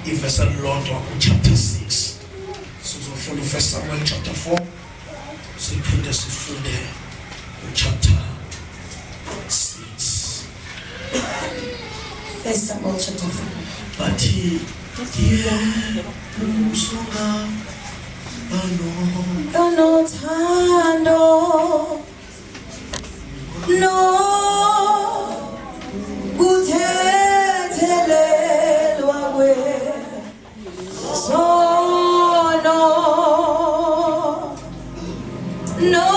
Ivesi elilodwa ku-chapter 6. Sizofunda u-First Samuel chapter 4, siphinde sifunde u-chapter 6. First Samuel chapter 4. Bathi usuka bano Kanothando no kuthethelelwa kwesono no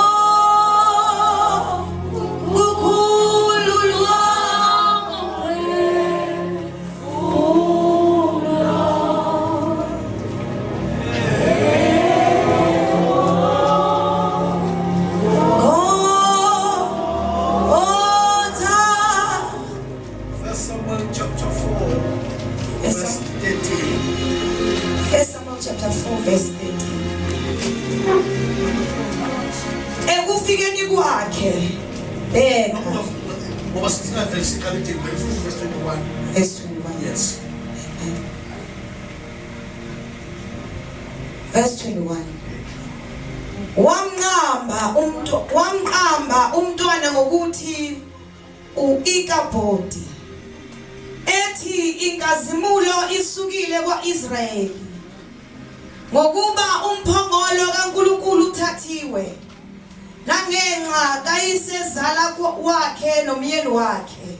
kukhululwa First Samuel chapter 4 verse 13. First Samuel chapter 4 verse 13. Ekufikeni kwakhe bheka Ngoba singavele siqale verse 21. Verse 21. Yes. Verse 21. Wamnqamba umuntu wamqamba umntwana ngokuthi uIkabhodi, ethi inkazimulo isukile kwaIsrayeli, ngokuba umphongolo kaNkulunkulu uthathiwe, nangenxa kayisezala wakhe nomyeni wakhe.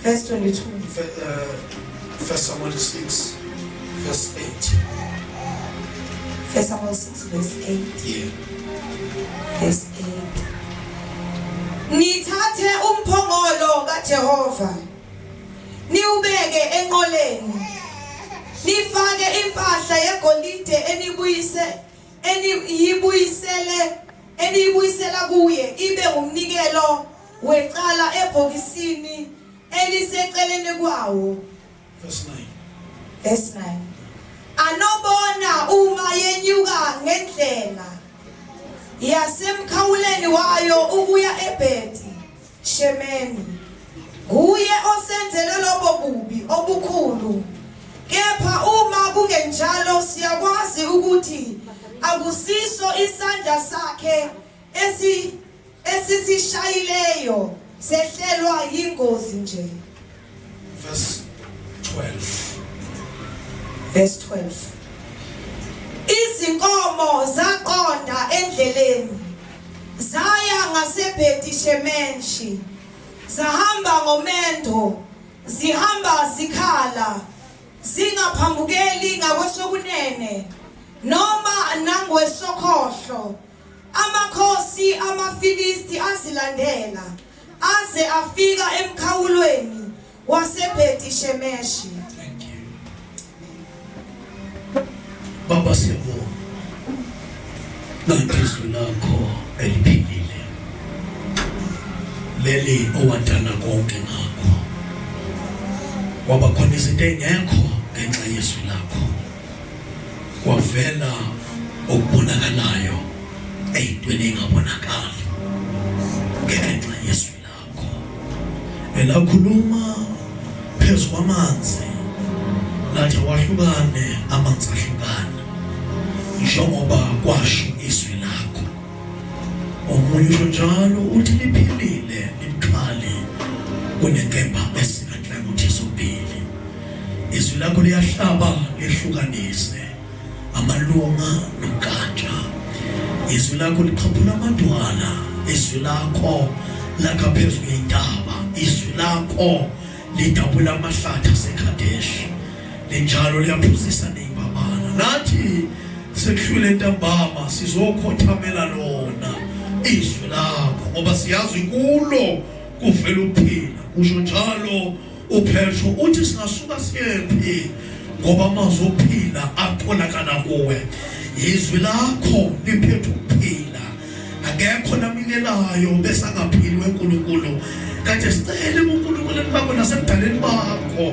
Verse 22. First Samuel 6 verse 8. First Samuel 6 verse 8. Yeah. Verse 8. Nithathe umphongolo kaJehova, niwubeke enqoleni, nifake impahla yegolide eniyibuyisela kuye ibe ngumnikelo wecala ebhokisini eliseceleni kwawo. Verse 9. Verse 9. Anobona uma yenyuka ngendlela yasemkhawuleni wayo ukuya eBheti Shemeni, nguye osenzele lobo bubi obukhulu. Kepha uma kungenjalo, siyakwazi ukuthi akusiso isandla sakhe esisishayileyo, sehlelwa yingozi nje. Verse 12. Verse 12. Izinkomo zaqonda endleleni, zaya ngaseBheti Shemeshi, zahamba ngomendo, zihamba zikhala, zingaphambukeli ngakwesokunene noma nangwesokhohlo. Amakhosi amaFilisti azilandela aze afika emkhawulweni waseBheti Shemeshi. Thank you. Baba, siyabonga. Nanti izwi lakho eliphilile. Leli owadala konke ngakho. Kwaba khona izinto engekho ngenxa yezwi lakho. Kwavela okubonakalayo eyintweni engabonakali ngenxa yezwi lakho. Elakhuluma phezu kwamanzi lathi wahlukane, amanzi ahlukana njengoba kwasho izwi lakho. Omunye usho njalo uthi liphilile, libukhali kunenkemba esika nhlangothi zombili. Izwi lakho liyahlaba lihlukanise amalunga nomkantsha. Izwi lakho liqhaphula amadwala. Izwi lakho lakha phezu kwey'ntaba. Izwi lakho lidabula amahlathi aseKadesh. Linjalo liyaphuzisa ney'mbabala. Nathi sekuhlwile ntambama sizokhothamela lona izwi lakho, ngoba siyazi kulo kuvela ukuphila. Kusho njalo uPetro uthi singasuka siyephi, ngoba amazwi okuphila atholakala kuwe. Izwi lakho liphethe ukuphila, akekho namilelayo bese angaphili weNkulunkulu. Kade sicele kuNkulunkulu bakho nasemdaleni bakho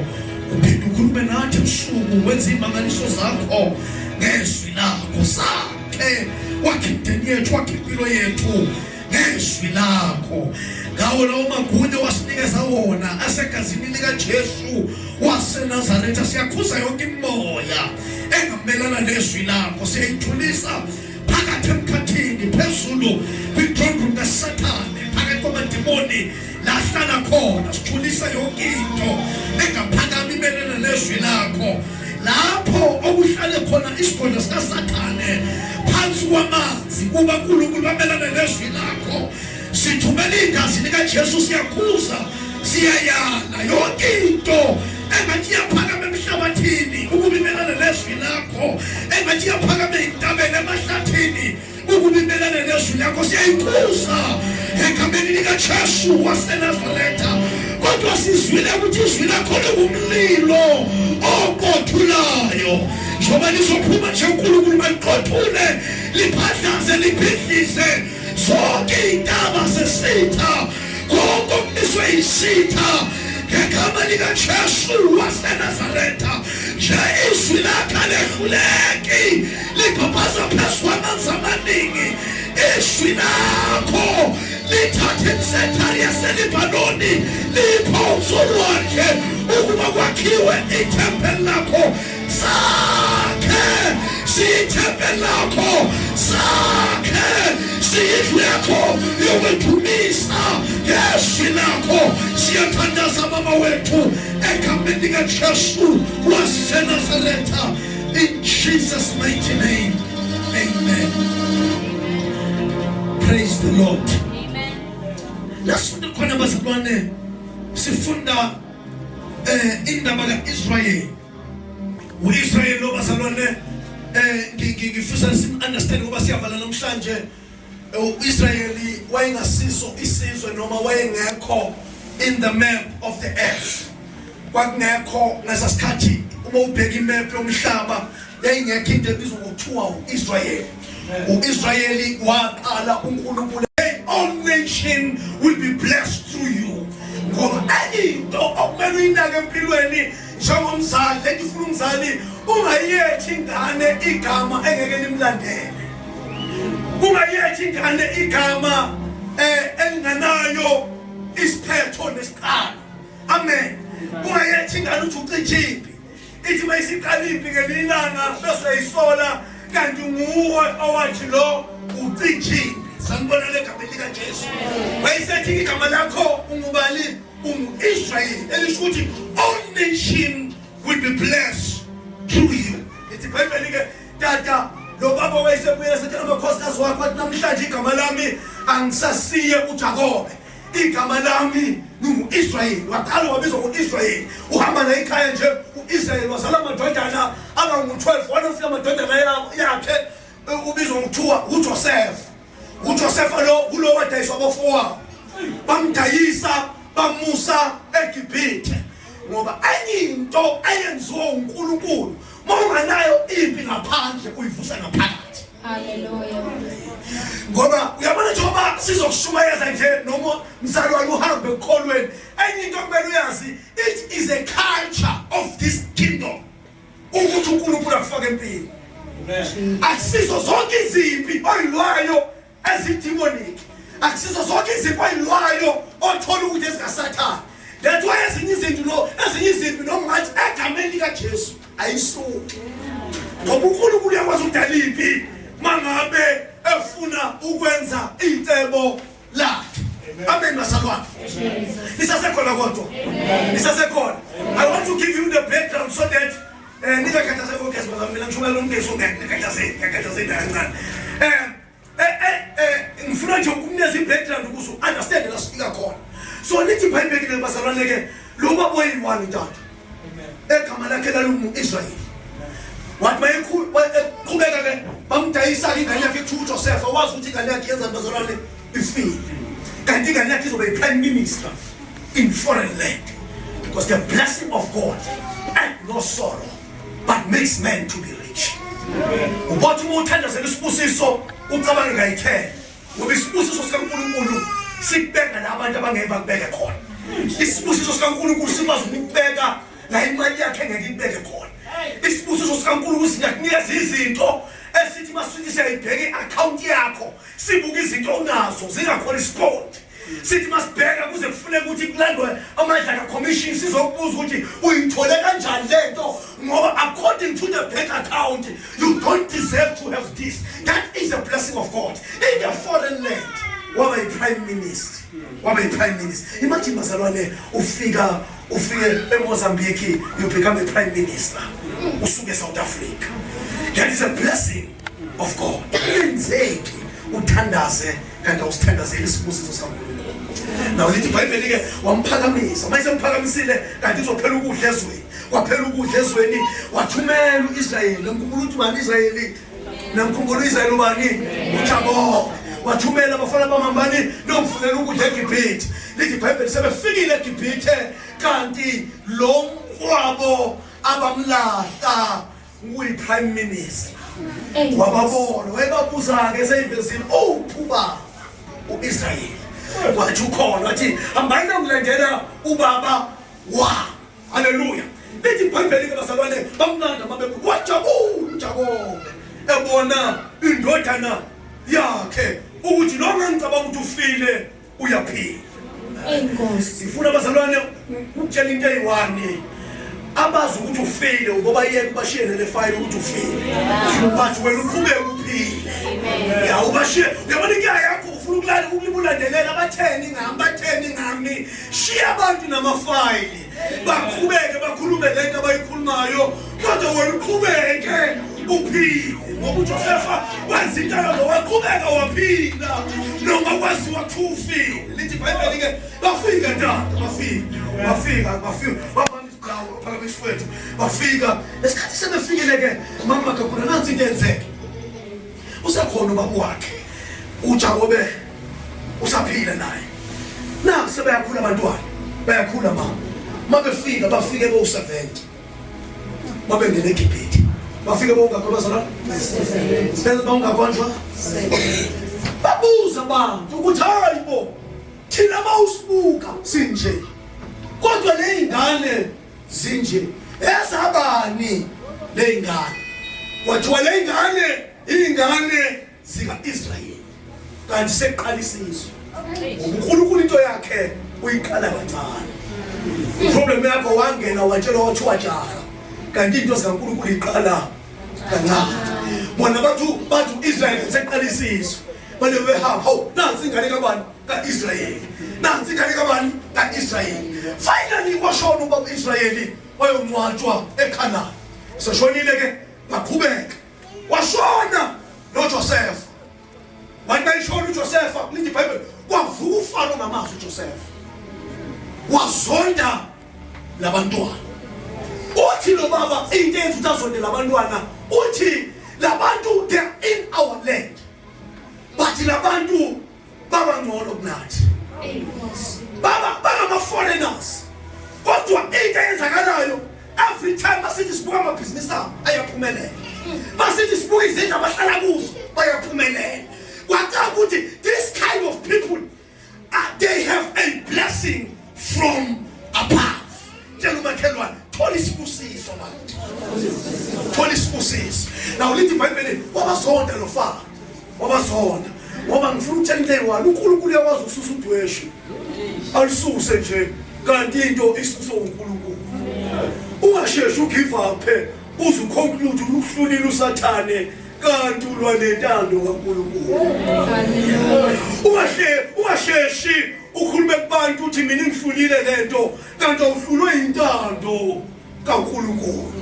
uphinde ukhulume nathi ebusuku, wenze imangaliso zakho ngezwi lakho. Sakhe wakhe imindeni yethu, wakhe impilo yethu ngezwi lakho, ngawo lawo magunya wasinikeza wona asegazini likaJesu. waseNazaretha, siyakhuza yonke imimoya engamelana nezwi lakho, siyayithulisa phakathi emkhathini, phezulu kwi-throne room kaSathane, phakathi kwamadimoni lahlala khona. Sithulisa yonke into engaphakama imelana nezwi lakho, lapho okuhlale khona isigodlo sikaSathane phansi kwamanzi, kuba uNkulunkulu bamelana nezwi lakho. Sithumela igazi likaJesu, siyakhuza, siyayala yonke into engathi iyaphakama emhlabathini ukuba imelane nezwi lakho, engathi iyaphakama ey'ntabeni, emahlathini ukuba imelane nezwi lakho, siyayikhuza egameni likaJesu waseNazaretha. Kodwa sizwile ukuthi izwi lakho lingumlilo oqothulayo, njengoba lizophuma nje uNkulunkulu maliqothule, liphadlaze, libhidlize zonke iy'ntaba zesitha, konke okumiswe yisitha ngegama likaJesu waseNazaretha. Nje izwi lakhe alehluleki, libhabhaza phezu kwamanzi amaningi. Izwi lakho lithathe insethari yaseLibanoni liyiphonse olwandle ukuba kwakhiwe ithempeli lakho. Sakhe siyithempeli lakho, sakhe siyindlu yakho yokwedumisa ngezwi lakho. Siyathandaza Baba wethu egameni likaJesu waseNazaretha, in Jesus mighty name, amen. Praise the Lord. Amen. Lasifunda khona bazalwane, sifunda indaba kaIsrayeli. UIsrayeli lo bazalwane, ngifisa sim understand ngoba siyavala namhlanje. UIsrayeli wayengasiso isizwe noma wayengekho in the map of the earth. Kwakungekho ngasasikhathi, uma ubheka imap yomhlaba yayingekho into ebizwa ngokuthiwa uIsrayeli. UIsrayeli waqala uNkulunkulu, all nation will be blessed through you. Ngoba enye into okumele uyinake empilweni njengomzali, lento ifuna umzali, ungayethi ingane igama engeke limlandele, ungayethi ingane igama elinganayo isiphetho nesiqalo. Amen. Ungayethi ingane uthi ucishe impi, ithi mayisiqala impi ngelinye ilanga bese uyayisola, kanti nguwe owathi lo ucishe impi. Sanibona legameni likaJesu. Wayesethi igama lakho ungubani? Ungu-Israyeli, elisho ukuthi all nation will be blessed through you. Lithi iBhayibheli-ke tata, lo baba wayesebuyela setshela amakhosikazi wakhe, wathi namhlanje igama lami angisasiye uJakobe, igama lami ngingu-Israyeli. Waqala wabizwa ngo-Israyeli, uhamba naye ekhaya nje u-Israyeli, wazala amadodana abangu-12. One of amadodana yakhe ubizwa ngokuthiwa uJoseph. uJosefa lo ulo wadayiswa abafowabo, bamdayisa bamusa eGibhithe. Ngoba enye into eyenziwa uNkulunkulu, uma unganayo impi ngaphandle uyivusa ngaphakathi. Hallelujah. Ngoba uyabona, njengoba sizokushumayeza nje noma mzalwane uhambe ekukholweni, enye into okumele uyazi, it is a culture of this kingdom ukuthi uNkulunkulu akufake empini. Akusizo zonke izimpi oyilwayo ezidemonic, akusizo zonke izimpi oyilwayo othola ukuthi ezingasathane. That's why ezinye izinto lo, ezinye izimpi noma ungathi egameni likaJesu ayisuki, ngoba uNkulunkulu uyakwazi ukudala impi mangabe efuna ukwenza icebo lakhe. Amen bazalwane, nisasekhona? Kodwa nisasekhona? I want to give you the background so that ningakhathazeki ogesi bazalwane. Mina ngishumayela umgesi ungekho, ningakhathazeki, ngiyakhathazeki kancane. Ngifuna nje ukukunikeza i-background ukuze u-understand la sifika khona. So lithi iBhayibheli bazalwane ke, lo baba oyi-one tata egama lakhe lalingu-Israyeli, wathi mayeqhubeka ke bamdayisa-ke ingane yakhe kuthiwa uJosefa. Wazi ukuthi ingane yakhe yenzani bazalwane? Ifile, kanti ingane yakhe izobe i-prime minister in foreign land, because the blessing of God add no sorrow but makes men to be rich. Ubothi uma uthandazela isibusiso ucabange ngayithela, ngoba isibusiso sikaNkulunkulu sikubeka la abantu abangeke bakubeke khona. Isibusiso sikaNkulunkulu sikwazi ukukubeka la imali yakhe engeke ikubeke khona. Isibusiso sikaNkulunkulu singakunikeza izinto esithi masithi siyayibheka i-akhawunti yakho, sibuka izinto onazo zingacorrespond, sithi masibheka kuze kufuneka ukuthi kulandwe amandla ka-commission sizokubuza ukuthi uyithole kanjani. account. You don't deserve to have this. That is a blessing of God. In a foreign land, waba yi-prime minister, waba yi-prime minister. Imagine bazalwane, ufika ufike eMozambique, you become a prime minister, usuke eSouth Africa. That is a blessing of God. Yenzeki uthandaze kanti awusithandazeli isibusiso sikaNkulunkulu. Now lithi iBhayibheli ke wamphakamisa, mase emphakamisile kanti uzophela ukudla ezweni, kwaphela ukudla ezweni, wathumela uIsrayeli. Ngikhumbula ukuthi ubani Israyeli, namkhumbula uIsrayeli ubani? UJakobe. Wathumela abafana bamambani nomfunela ukudla eGibhithe. Lithi iBhayibheli sebefikile eGibhithe, kanti lo mfowabo abamlahla uyi-prime minister. Wababona, wayebabuza-ke seyivezile, uphi ubaba u-Israyeli? Wathi ukhona, wathi hambani nongilandela ubaba wa. Haleluya. Lithi iBhayibheli-ke bazalwane, bamlanda mabebu, wajabula uJakobe ebona indodana yakhe ukuthi lo ngangicabanga ukuthi ufile uyaphila. Inkosi. Ngifuna bazalwane ukutshela into eyi-one, abazi ukuthi ufile uboba yeke ubashiyele le file ukuthi ufile, but wena uqhubeke uphile. Ya, ubashiye. Uyabona inkinga yakho, ufuna ukulala ukulandelela abatheni ngami, batheni ngami. Shiya abantu namafayili, baqhubeke bakhulume lento abayikhulumayo, kodwa wena uqhubeke uphile. Ngoba uJosefa wenza into yalo, waqhubeka waphila noma kwaziwa kuthiwa ufile. Lithi iBhayibheli-ke bafika tata, bafika bafika bafika wabamba isigawu, waphakama isifwethu, bafika. Lesikhathi sebefikile-ke mama Magagula, nansi into eyenzeke. Usekhona ubaba wakhe uJakobe, usaphila naye. Na sebeyakhula abantwana, bayakhula mama. Mabefika bafike bo-70, babengena eGibhithe, bafike bongakho bazalwane, bawungakonjwa. Babuza abantu ukuthi hayi bo, thina mawusibuka sinje, kodwa le ingane zinje, ezabani le ingane? Kwathiwa le ingane ingane zika-Israyeli. Kanti sekuqala isizwe. UNkulunkulu into yakhe uyiqala kancane. Problem yakho, wangena watshelwa wathiwa jaha, kanti into zikaNkulunkulu iqala kancane. Bona bathu bathi uIsrael seqala isizwe, bale behamba, hawu, nansi ingane kabani? Ka-Israyeli. Nansi ingane kabani? Ka-Israyeli. Finally washona ubaba Israyeli, wayongcwatshwa eKhanani. Seshonile ke, baqhubeka, washona noJoseph. Wathi bayishona uJoseph, lithi iBhayibheli kwavuka uFaro ngamazwi uJoseph, wazonda labantwana. Uthi lo baba into eyenza ukuthi azonde labantwana, uthi labantu they are in our land, but labantu baba ngcono kunathi, baba bangama-foreigners, kodwa into eyenzakalayo every time basithi sibuka amabhizinisi abo ayaphumelela, basithi sibuka izindlu abahlala kuzo bayaphumelela. Kwacaca ukuthi this kind of people, they have a blessing from above. Tshela umakhelwane, thola isibusiso manje, thola isibusiso. Now lithi iBhayibheli wabazonda lo Faro, wabazonda. Ngoba ngifuna ukutshela into eyi-one, uNkulunkulu uyakwazi ukususa udweshu, alisuse nje, kanti into isuswe uNkulunkulu. Ungasheshi ugive up, uze uconclude ukuhlulile uSathane, kanti ulwa nentando kaNkulunkulu. Ungasheshi ukhulume kubantu uthi mina ngihlulile lento, kanti awuhlulwe intando kaNkulunkulu.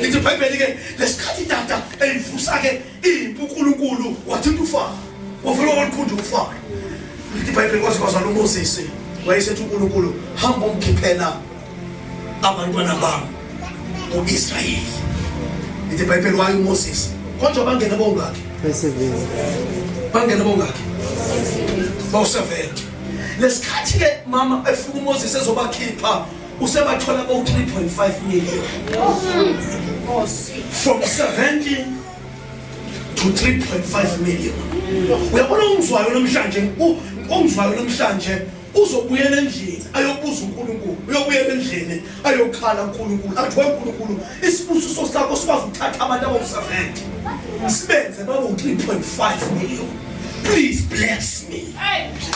Lithi iBhayibheli ke lesikhathi tata eyivusa ke impi uNkulunkulu, wathinta uFaro, wavula walikhunja uFaro. Lithi iBhayibheli kwaze kwazala uMoses, wayesethi uNkulunkulu hamba umkhiphela abantwana bami uIsrayeli. Lithi iBhayibheli waye uMoses, konje bangena bongakhi? Bangena bongakhi? Bawu-70. Lesikhathi ke mama efika uMoses ezobakhipha, usebathola bo-3.5 million, from 70 to 3.5 million. Uyabona ungizwayo namhlanje, ungizwayo namhlanje uzobuyela endlini ayobuza uNkulunkulu, uyobuyela endlini ayokhala uNkulunkulu, athi weNkulunkulu, isibusiso sakho sikwazi ukuthatha abantu abawu-70 sibenze babe u-3.5 million, please bless me.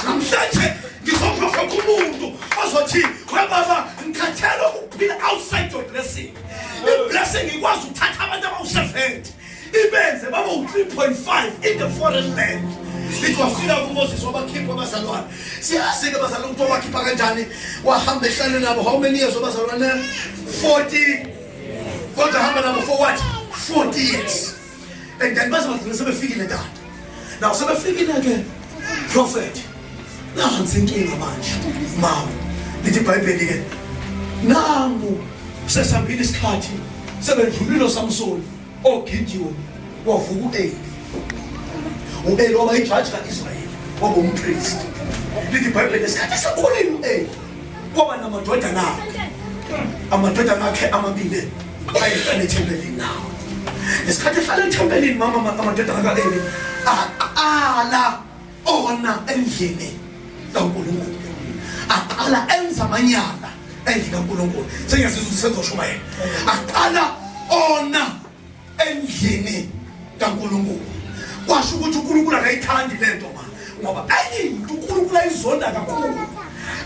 Namhlanje ngizoprofetha umuntu ozothi webaba, ngikhathele ukuphila outside your blessing. I-blessing ikwazi ukuthatha abantu abawu-70. Benze baba u-3.5 in the foreign land. Lithi wafika kuMoses wabakhipha abazalwane. Siyazi-ke abazalwane ukuthi wabakhipha kanjani. Wahamba ehlale nabo how many years abazalwane? 40. Kodwa hamba nabo for what? 40 years. And then baze bagcina sebefikile tata. Now sebefikile ke prophet. Nansi inkinga manje. Mawu. Lithi iBhayibheli ke nangu sesihambile isikhathi sebedlulile oSamson oGideon wavuka uEli. UEli waba ijaji kaIsrayeli, waba umpriest. Lithi iBhayibheli isikhathi esakhulile uEli kwaba namadodana akhe. Amadodana akhe amabili ayehlala ethempelini nawo. Ngesikhathi ehlala ethempelini mama amadodana kaEli aqala ona endlini kaNkulunkulu. Aqala enza amanyala endlini kaNkulunkulu. Sengiyazizwa ukuthi senzoshumayela. Aqala ona endlini kaNkulunkulu. Kwasho ukuthi uNkulunkulu akayithandi lento ma ngoba enye into uNkulunkulu ayizonda kakhulu.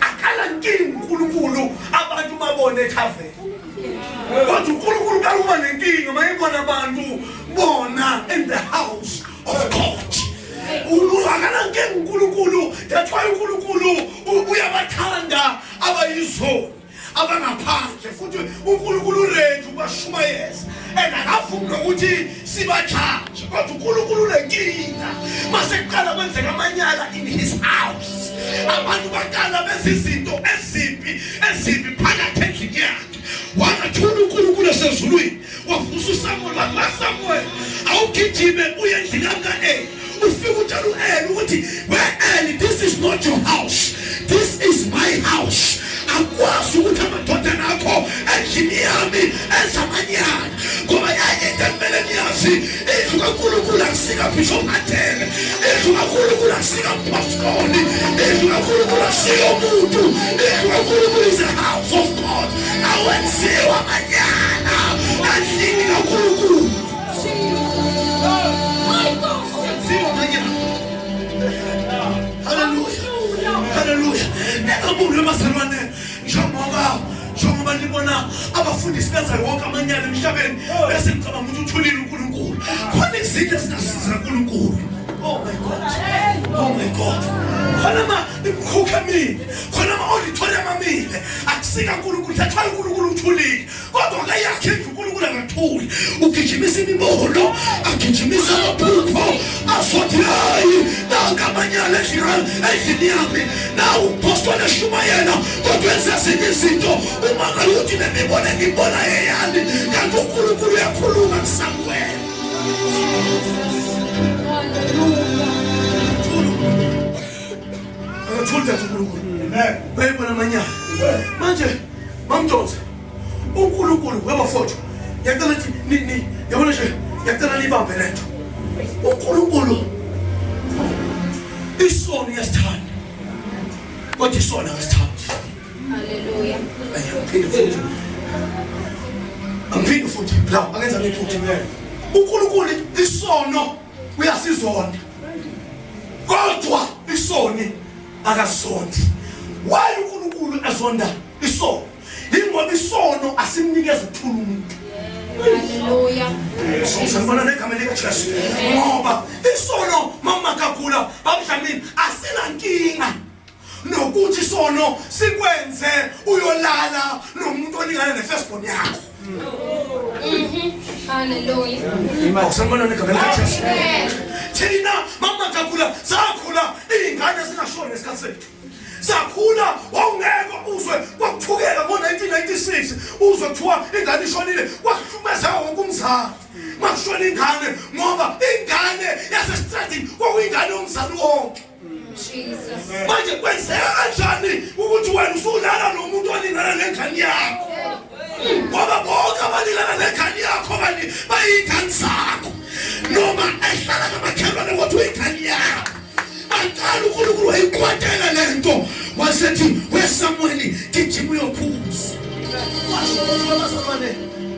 Akala nkinga uNkulunkulu abantu babone ethaveni. Kodwa uNkulunkulu qala uba nenkinga mayebona abantu bona in the house of God. Akanankinga uNkulunkulu, that's why uNkulunkulu uyabathanda abayizoni. Abangaphandle futhi uNkulunkulu uready ukubashumayeza and akavumi nokuthi sibajaje kodwa uNkulunkulu unenkinga mase kuqala kwenzeka amanyala in his house abantu baqala benza izinto ezimbi ezimbi phakathi endlini yakhe wangathula uNkulunkulu esezulwini wavusa uSamuel wathi waSamuel awugijime uye endlini kaEli ufike utshela u-Eli ukuthi we-Eli this is not your house this is my house akwazi ukuthi amadodana akho endlini yami enza amanyala ngoba enye into ekumele niyazi indlu kaNkulunkulu akusika Bishop Hadebe indlu kaNkulunkulu akusika Mpostoli indlu kaNkulunkulu akusika umuntu indlu kaNkulunkulu is a house of God awenziwa amanyala endlini kaNkulunkulu. Haleluya. Haleluya. Ningabulwe bazalwane njengoba njengoba nibona abafundisi benza wonke amanyala emhlabeni bese ngicabanga ukuthi uthulile uNkulunkulu. Khona izinto ezingasiza uNkulunkulu. Oh my God. Oh my God. Khona ma imikhukhu emile. Khona ama auditorium amile. Akusika uNkulunkulu, thathwa uNkulunkulu uthulile. Kodwa akayakhe indlu uNkulunkulu akathuli. Ugijimisa imibono, agijimisa amaphupho, azothi hayi nanka amanyala endlini yami. Nawu umpostoli eshumayela kodwa enza ezinye izinto umangala ukuthi le mibono engiyibona eyani kanti uNkulunkulu uyakhuluma kuSamuel. Akathuli tata uNkulunkulu. Amen. Bayibona amanyala. Manje mamdonsa uNkulunkulu webafowethu ngiyacela ukuthi ni ni yabona nje ngiyacela nibambe lento. uNkulunkulu isono uyasithanda kodwa isono akasithandi. Haleluya. Angiphinde futhi. Angiphinde futhi. La angenza ngephutha. uNkulunkulu isono uyasizonda. Kodwa isoni akasondi. Why uNkulunkulu ezonda isono? Ingoba isono asimnikeza ukuthula umuntu. Haleluya. Sanibona negama likaJesu. Ngoba isono mama kagula babudlamini asinankinga nokuthi isono sikwenze uyolala nomuntu olingana nefirstborn yakho. Haleluya. Awusanibona negama likaJesu. Thina mama kagula sakhula izingane zingashoni ngesikhathi sethu. Sakhula wawungeke uzwe kwakuthukeka ngo-1996 uzwe kuthiwa ingane ishonile kwahlukumezeka wonke umzali makushona ingane ngoba ingane yasesitradini kwakuyingane yomzali wonke. Jesus. Manje kwenzeka kanjani ukuthi wena usulala nomuntu olingana nengane yakho? Ngoba bonke abalingana nengane yakho bani bayingane zakho noma ehlala kamakhelwane kodwa uyingane yakho. Aqala uNkulunkulu wayikwatela lento wasethi weSamuel gijima uyophuza. Washo ukuthi abazalwane,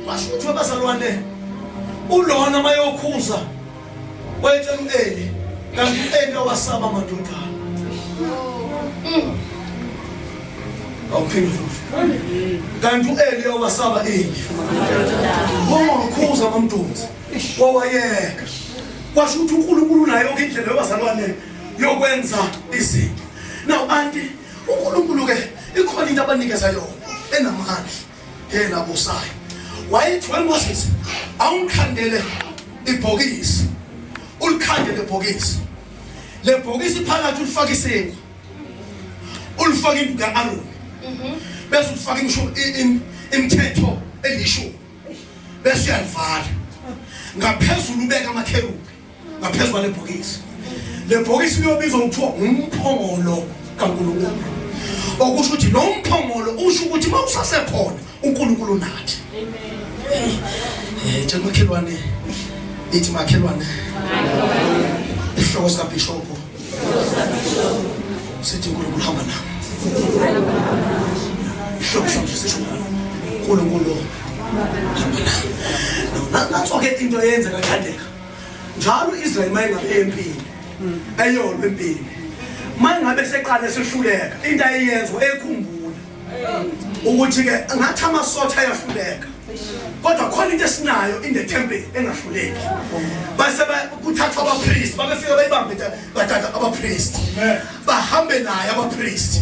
washo ukuthi abazalwane ulona mayokhuza wayetshela uEli kanti uEli wasaba amadodana. Awuphinde futhi. Kanti uEli wasaba ini? Wawakhuza mamdunzi. Wawayeka. Kwasho ukuthi uNkulunkulu unayo yonke indlela yobazalwane yokwenza izinto. Now anti uNkulunkulu ke ikhona into abanikeza yona enamandla yena abusayo. Wayethi well Moses awungikhandele ibhokisi. Ulikhande lebhokisi. Lebhokisi phakathi ulifake isinkwa. Ulifake induku ka-Aroni. Bese ulifaka imithetho elishumi. Bese uyalivala. Ngaphezulu ubeka amakherubi. Ngaphezu kwalebhokisi. Lebhokisi liyobizwa ngokuthiwa umphongolo kaNkulunkulu. Okusho ukuthi lo mphongolo usho ukuthi uma usasekhona uNkulunkulu nathi. Amen. Eh, tshela makhelwane ithi makhelwane. Isihloko sika bishop. Sithi uNkulunkulu hamba nami. Isihloko sami sisho uNkulunkulu hamba nami. Nanso-ke into eyenzeka Thandeka. Njalo uIsrael mayengabe empini eyolwa empini mayengabe seqale sehluleka into ayeyenza ekhumbula ukuthi ke ngathi amasotha ayahluleka kodwa khona into esinayo in the temple engahluleki base kuthathwa abapriest babefika bayibambe bathatha abapriest bahambe naye abapriest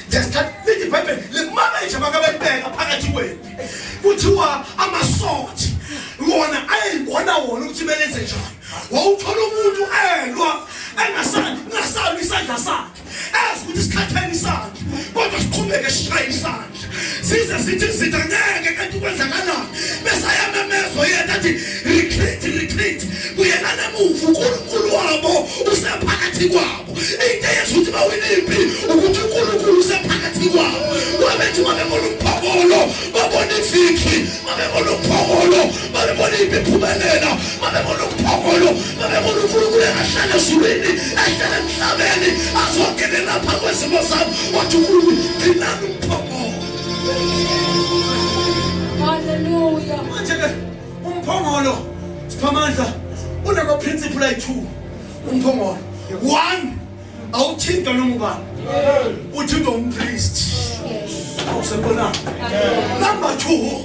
ngesikhathi lithi ibhayibheli limame nje makabelibeka phakathi kwempi kuthiwa amasothi wona ayeyibona wona ukuthi belenze njani wawuthola umuntu elwa engasali ngasali isandla sakhe azi ukuthi sikhathele isandla kodwa siqhubeke sishaye isandla size sithi izinto ngeke kanti kwenzakalani bese ayamemezwa yena athi retreat retreat buyelana emuva uNkulunkulu wabo usephakathi kwabo into eyenza ukuthi bawine impi ukuthi uNkulunkulu usephakathi kwabo wabethi babebona umphongolo babona ivictory babebona umphongolo babebona impi iphumelela babebona umphongolo babebona uNkulunkulu engahlala ezulwini ehlala emhlabeni azongenela phambi kwezimo zabo wathi uNkulunkulu gcinani umphongolo. Hallelujah. Manje ke umphongolo siphamandla unama principle ayi-2 umphongolo. One, awuthintwa noma ubani. Uthintwa umpriest. Awusebona. Number 2,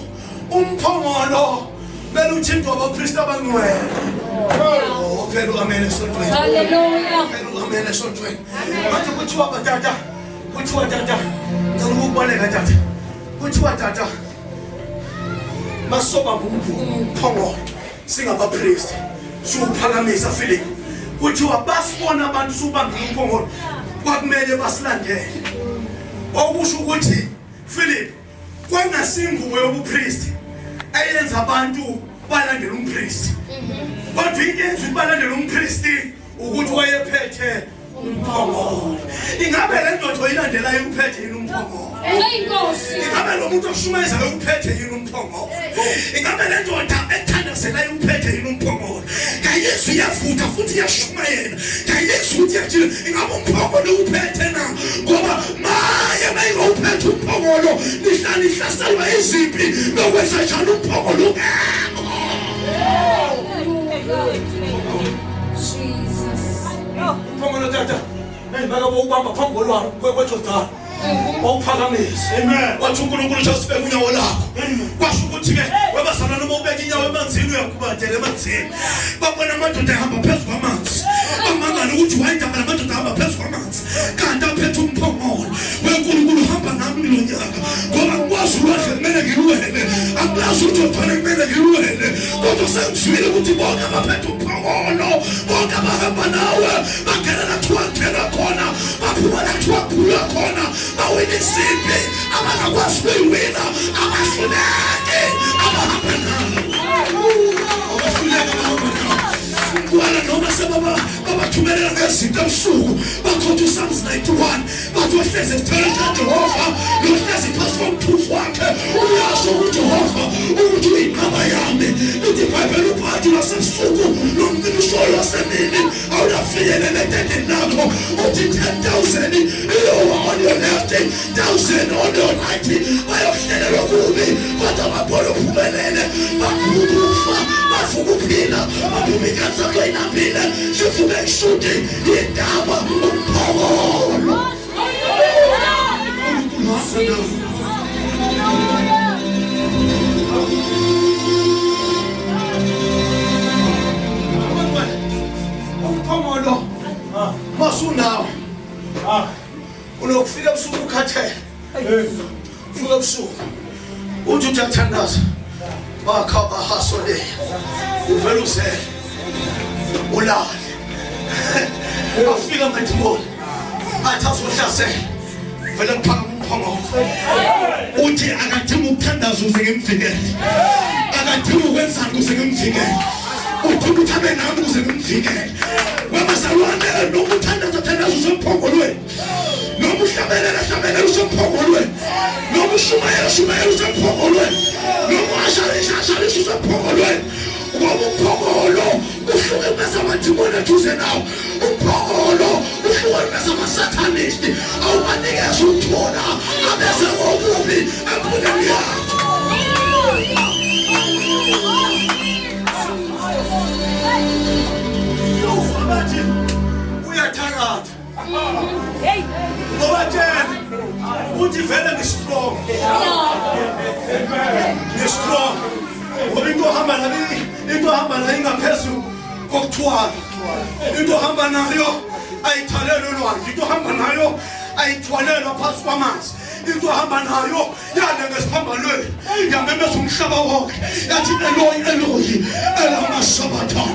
umphongolo bele uthintwa abapriest abangcwele. Oh, phela uamen esontweni. Hallelujah. Phela uamen esontweni. Manje kuthiwa batata, kuthiwa tata, ngicela ukubaleka tata. Kuthiwa tata masoba ngumphongolo singabapriest siwuphakamisa Philip kuthiwa basibona abantu siwubambile umphongolo kwakumele basilandele okusho ukuthi Philip kwangasingubo yobupriest eyenza abantu balandele umpriest kodwa into eyenza ukuthi balandele umpriest ukuthi wayephethe umphongolo. Ingabe le ndoda oyilandelayo uphethe yini umphongolo? Ingabe lo muntu oshumayezayo uphethe yini umphongolo? Ingabe le ndoda ethandazelayo uphethe yini umphongolo? Kayizwa iyavutha futhi iyashumayela. Kayizwa ukuthi iyajila. Ingabe umphongolo uphethe na? Ngoba maye mayingawuphethe umphongolo nihlala ihlaselwa izimpi nokwenza njalo umphongolo ungekho. Jesus. Umphongolo tata. Bengibeka bowubamba phambi kolwalo kweJordan. Wawuphakamisa. Amen. Wathi uNkulunkulu just beka unyawo lakho. Kwasho ukuthi ke webazalwane uma ubeka inyawo emanzini uyakubadela emanzini. Babona amadoda ehamba phezu kwamanzi. Bamangala ukuthi wayindaba lamadoda ahamba phezu kwamanzi. Kanti aphethe umphongolo. WeNkulunkulu hamba nami kulo nyaka. Ngoba ngikwazi ulwandle kumele ngiluwele. Angikwazi uJordani kumele ngiluwele. Kodwa sengizwile ukuthi bonke abaphethe umphongolo, bonke abahamba nawe bangena la kuthiwa ngena khona, baphuma la kuthiwa phuma khona, bawina izimpi abangakwazi ukuyiwina, abahluleki abahamba nawe. Abahluleki abahamba nawe. Wena noma sebaba babathumelela ngezinto ebusuku bakhotha uPsalms 91 bathi ohlezi esithelo sikaJehova nohlezi phansi komthuzi wakhe uyasho uJehova ukuthi uyinqaba yami lithi iBhayibheli uphathi lwasebusuku nomcibisholo wasemini awunafinyelela etendeni lakho uthi 10,000 iyowa on your left 1,000 on your right bayohlelelwa kubi kodwa babona uphumelele baphuma bavuka uphila baphuma inkathi zakho inambile sivuke kushuthi indaba umphongolo. uNkulunkulu hamba nawe. Vuka ebusuku uthi uyathandaza bakha bahasole uvela uzele ulale afika amadimoni athi azohlasela vele kuphakama umphongolo uthi akadingi ukuthandaza ukuze ngimvikele akadingi ukwenzani ukuze ngimvikele udinga ukuthi abe nami ukuze ngimvikele wabazalwane noma uthandaza thandaza usemphongolweni noma uhlabelela hlabelela usemphongolweni noma ushumayela shumayela usemphongolweni noma ashalisa ashalisa usemphongolweni ngoba umphongolo uhlukumeza amadimoni eduze nawo umphongolo uhlukumeza amasatanisti awubanikeza ukuthula abeze ngobubi empilweni yakho. Bathi uyathakatha Hey. Ngoba tshela uthi vele ngi-strong ngi-strong ngoba into ohamba nayo into ohamba nayo ingaphezulu kokuthwala into ohamba nayo ayithalelwe olwandle into ohamba nayo ayithwalelwa phakathi kwamanzi into ohamba nayo yale ngesiphambanweni yamemeza umhlaba wonke yathi Eloyi Eloyi elama sabatha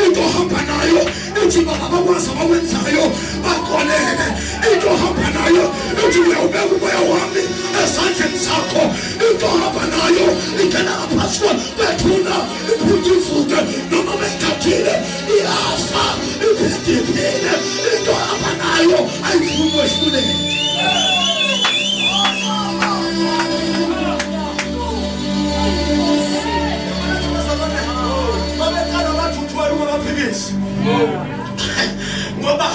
into ohamba nayo ithi bakabakwazi abakwenzayo baxolele into ohamba nayo ithi uyawubeka umoya wami esandleni sakho into ohamba nayo ingena ngaphasi kwethuna iphinde ivuke noma beyithathile iyafa iphinde iphile into ohamba nayo ayifuni kwehluleka. Babeqala bathi uthwala ungabaphikisi ngoba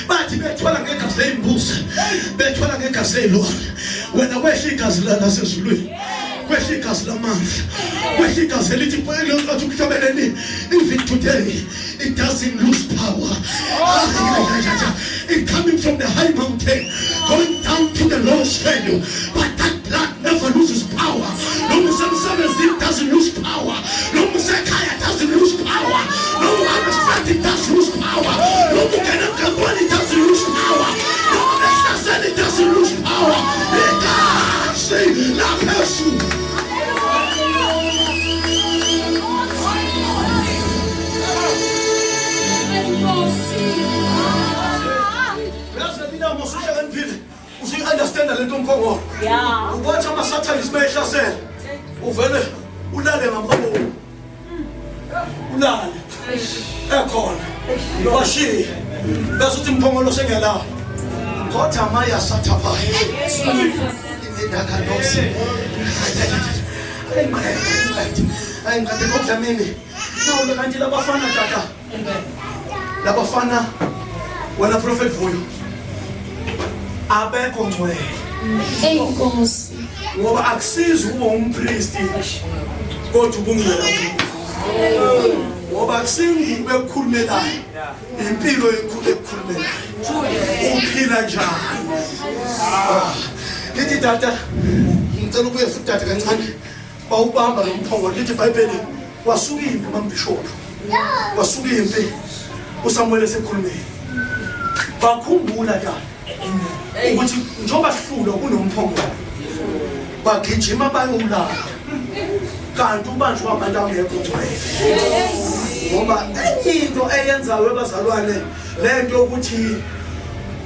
bathi bethwala ngegazi ley'mbuzi bethwala ngegazi ley'lwane wena kwehla igazi lasezulwini kwehla igazi lamandla kwehla igazi elithi athi ukuhlabeleni even today it doesn't lose power. It coming from the high mountain going down to the lowest value, but that blood never loses power. Noma usemsebenzini doesn't lose power, noma usekhaya doesn't lose power, noma uhamba it doesn't lose power, noma ungena emgaqweni it doesn't lose power, noma behlasela it doesn't lose power. Igazi laphezulu. Uyazi mina musuhlakaniphile usuyi-understanda le nto mphongolo ubathi ama-satanist bayihlasela uvele ulale ngamabomu ulale ekhona bashiye bese uthi mphongolo sengiyalala kodwa maya sathabaya imindakanosi ayinqede ngoDlamini nawu kanti labafana tata labafana wena Prophet Vuyo abekho ngcwele. Hey Nkosi. Ngoba akusizi ukuba umpristi kodwa ubungcwele akukho ngoba akusingubo ekukhulumelayo impilo ekhulu ekukhulumelayo uphila njani. Lithi tata ngicela ubuye futhi tata kancane bawubamba lo mphongolo lithi iBhayibheli wasuka impi mambishophu wasuka impi uSamuel esekhulumeni bakhumbula tata ukuthi njengoba sihlulwa kunomphongolo bagijima bayowulala kanti ubanjwa abantu angekho ngcwele ngoba enye into eyenzayo ebazalwane lento yokuthi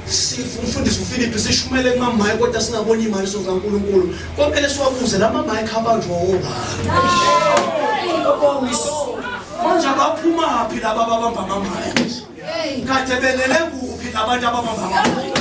sifundise uPhilip sishumele kumamayi kodwa singaboni imali zokaNkuluNkulu komele siwabuze la mamayi abanjwa obani manje abaphumaphi laba ababamba amamayi kade belele kuphi labantu ababamba amamayi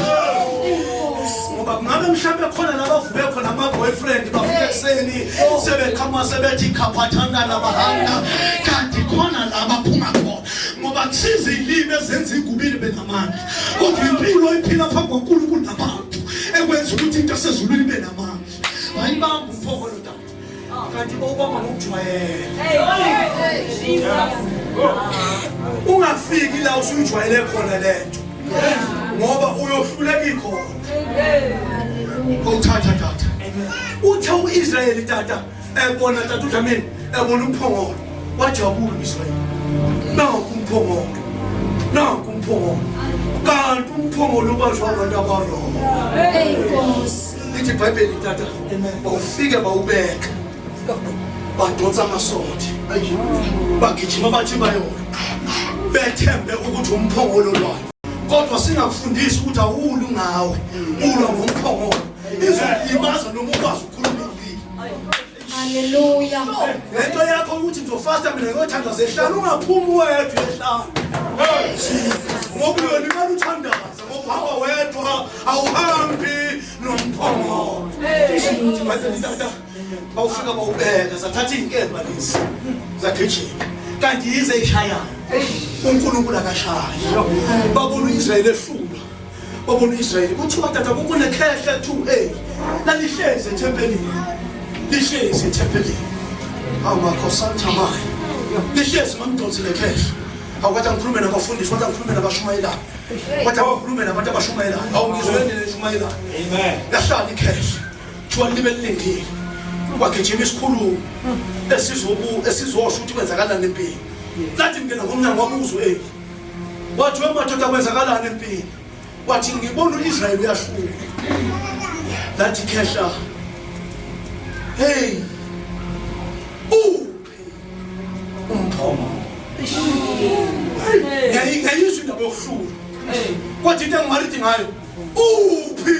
ngoba kungabe mhlawumbe khona labavuke khona ama-boyfriend bavuke ekuseni sebeqhamuka sebethi khaphathana labahanga kanti khona la baphuma khona ngoba kusiza iy'limi ezenza igubile benamandla kodwa impilo iphila phambi kwaNkulunkulu nabantu ekwenza ukuthi into esezulwini ibe namandla bayibamba umphongolo tata kanti bawubamba ngokujwayela ungafiki la usuyijwayele khona lento ngoba uyohluleka ikhona uthatha tata uthe uIsrayeli tata ebona tata uDlamini ebona umphongolo wajabula uIsrayeli nanku umphongolo nanku umphongolo. Kanti umphongolo ubanjwa abantu abaroma. Hey Nkosi. Lithi iBhayibheli tata, bawufike bawubeka. Badonsa amasothi. Bagijima bathi bayona. Bethembe ukuthi umphongolo lwayo. Kodwa singakufundisi ukuthi awulu ngawe. Ulwa ngomphongolo. Izokulimaza noma ukwazi ukukhuluma impilo. Hallelujah. Lento yakho ukuthi ngizofasta mina ngiyothandaza ehlala ungaphumi wedwa ehlala. Ngoba uyolimala uthandaza ngoba uhamba wedwa awuhambi nomphongolo. Tata bawufika bawubeka zathatha iy'nkemba lezi zagijima kanti yize ishayayo uNkulunkulu akashayi. Babona u-Israyeli ehlulwa babona u-Israyeli kuthiwa tata kukunekhehla 2A lalihlezi ethempelini lihlezi ethempelini awu makhosanthamaya lihlezi mamdonsi lekhehla awu kwathi angikhulume nabafundisi kwathi angikhulume nabashumayelayo kwathi angikhulume nabantu abashumayelayo awu ngizweni leshumayelayo lahlala ikhehla kuthiwa libe lilindile kwagijima isikhulumo esizobu esizosho ukuthi kwenzakalani empini lathi ngena ngomnyango wabuza u-Eli wathi wemadoda kwenzakalani empini wathi ngibona u-Israyeli uyahlulwa lathi khehla hey uphi umphongolo ngiyayizwa indaba yokuhlulwa kwathi into engimaridi ngayo uphi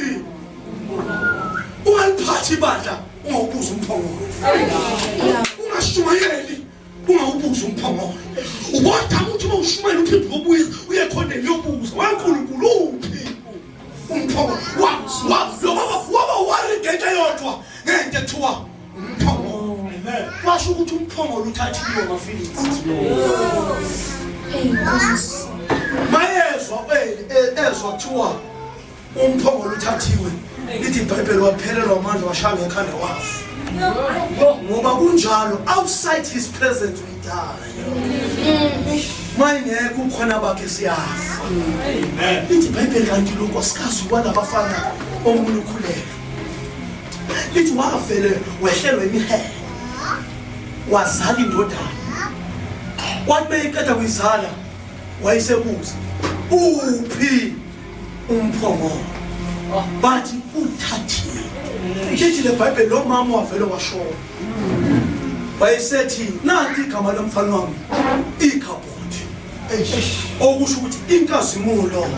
ungaliphathi ibandla ungawubuza umphongolo ungashumayeli ungawubuza umphongolo ubodama ukuthi uma ushumayela uphinde uyobuya uye khoneni uyobuza waNkulunkulu uphi umphongolo waba worried ngento eyodwa ngento ekuthiwa umphongolo kwasho ukuthi umphongolo uthathiwe ngafilisi Hey Nkosi. mayezwa ezwa kuthiwa umphongolo uthathiwe lithi iBhayibheli waphelelwa amandla washaya ngekhanda wafa ngoba kunjalo outside his presence we die mayingekho ukhona bakhe siyafa lithi iBhayibheli kanti lo nkosikazi walabafana omunye ukhulelwe lithi wavele wehlelwa imihelo wazala indodana kwathi beyiqeda kuyizala wayesebuza uphi umphongolo bathi uthathiwe lithi le bhayibheli lo mama wavele washona wayesethi nanti igama lomfana wami ikhabhodi okusho ukuthi inkazimulo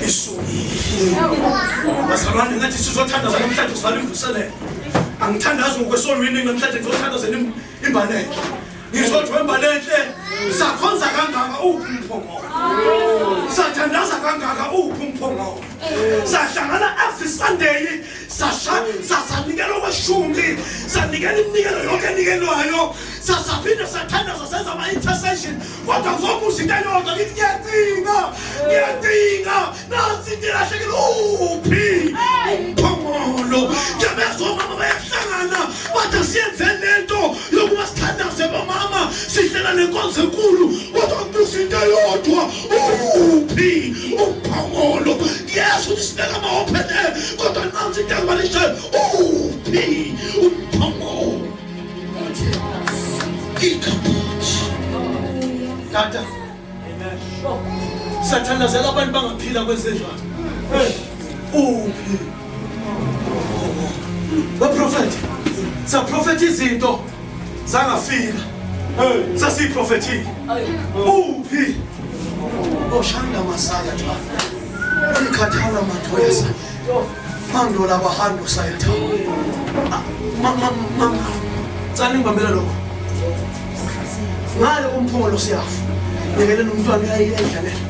isukile bazalwane ngathi sizothandaza namhlanje sivala imvuselelo angithandazi ngokwe-soul winning namhlanje ngizothandazela imbalenhle ngizothi wembalenhle sakhonza kangaka uphi umphongolo sathandaza kangaka uphi umphongolo sahlangana every Sunday sasanikela okweshumi sanikela iminikelo yonke enikelwayo sasaphinde sathandaza senza ama-intercession kodwa ngizobuza into eyodwa ngithi ngiyacinga ngiyacinga nansi into elahlekile uphi umphongolo ngiyabezwa omama bayahlangana bathi asiyenze lento yokuba sithandaze bomama sihlela nenkonzo enkulu kodwa ngibuza into eyodwa uphi umphongolo ngiyezwa ukuthi sibeka ama-open air kodwa nansi into engibalishayo uphi umphongolo ikhabhothi tata sathandazela abantu bangaphila kwezenjani uphi baprofethi saprofetha izinto zangafika sasiyiprofethile uphi oshanda masaya tha ikhathala mathoyasa mandola bahando sayatha tsani ngibambela lokho ngale komphongolo siyafa yekeleni umntwana uyayidlalela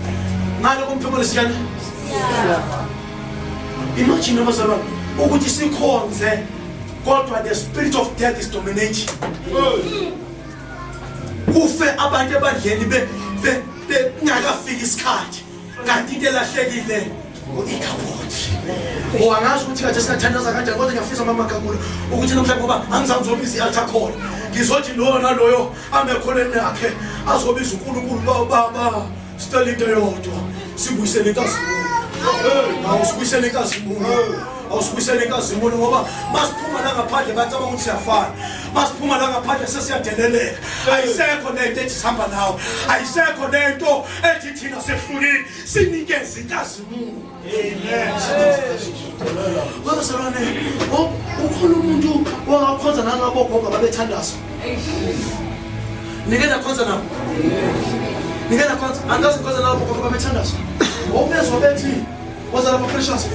ngale komphongolo siyana imagine abazalwane ukuthi sikhonze kodwa the spirit of death is dominating kufe abantu ebandleni bengakafiki isikhathi kanti into elahlekile u-ikhabhodi angazi ukuthi kade singathandaza kanjani kodwa ngiyafisa mama kakhulu ukuthi namhlanje ngoba angizange ngizobiza i-altar call ngizothi loyo naloyo ame ekholeni yakhe azobiza uNkulunkulu baba sicela into eyodwa sibuyisele inkazimulo awu sibuyisele inkazimulo Awusibuyisele inkazimulo ngoba masiphuma la ngaphandle bacabanga ukuthi siyafana. Masiphuma la ngaphandle sesiyadeleleka. Ayisekho lento ethi sihamba nawe. Ayisekho lento ethi thina sehlulile. Sinikeze inkazimulo. Amen. Bazalwane, ukhona umuntu wangakhonza nalabo gogo babethandaza. Nike nakhonza nabo. Nike nakhonza, angazi ngikhonza nalabo gogo babethandaza. Wawubezwa bethi waza lapha Precious.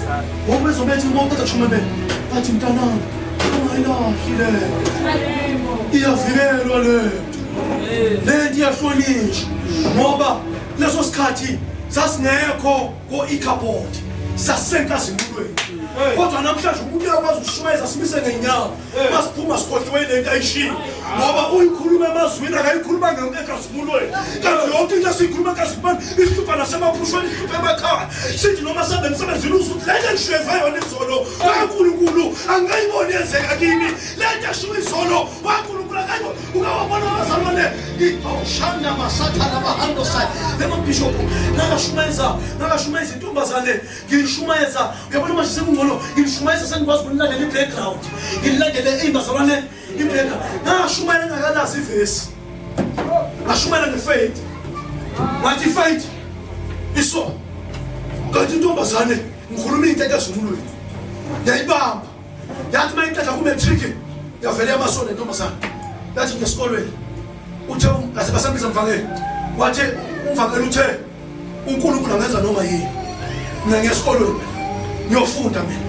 Wawubezwa bethi uma uqeda kushumayela bathi mntanami ungayilahli le. Iyavikelwa le. Le nto iyahlonishwa ngoba leso sikhathi sasingekho ko-icabot sasenkazimulweni kodwa namhlanje umuntu uyakwazi ukushumayeza simise ngenyawo masiphuma sikhohliwe le nto ayishilo ngoba uyikhuluma emazwini akayikhuluma enkazimulweni kanti yonke into esiyikhuluma enkazimulweni ihlupha nasemaphushweni ihlupha emakhaya sithi noma sambe emsebenzini uze ukuthi le nto engishweza yona izolo kankulunkulu angayiboni yenzeka kimi le nto eshiwo izolo wankulunkulu akayiboni Ukawabona abazalwane ngixoshana masathana abahandosayo lemabhishophu nakashumayeza nakashumayeza intombazane ngiyishumayeza uyabona manje sekungcono ngiyishumayeza sengikwazi ukulilandela i-background ngililandele eyibazalwane i-background nakashumayela engakalazi ivesi ngashumayela ngefaith ngathi ifaith iso kanti intombazane ngikhuluma into ekazululweni yayibamba yathi uma iqeda ku-matric yavele yamasonto intombazane yathi ngesikolweni uthe ngase basambiza mvangeli wathi umvangeli uthe uNkulunkulu angenza noma yini mina ngiyesikolweni ngiyofunda mina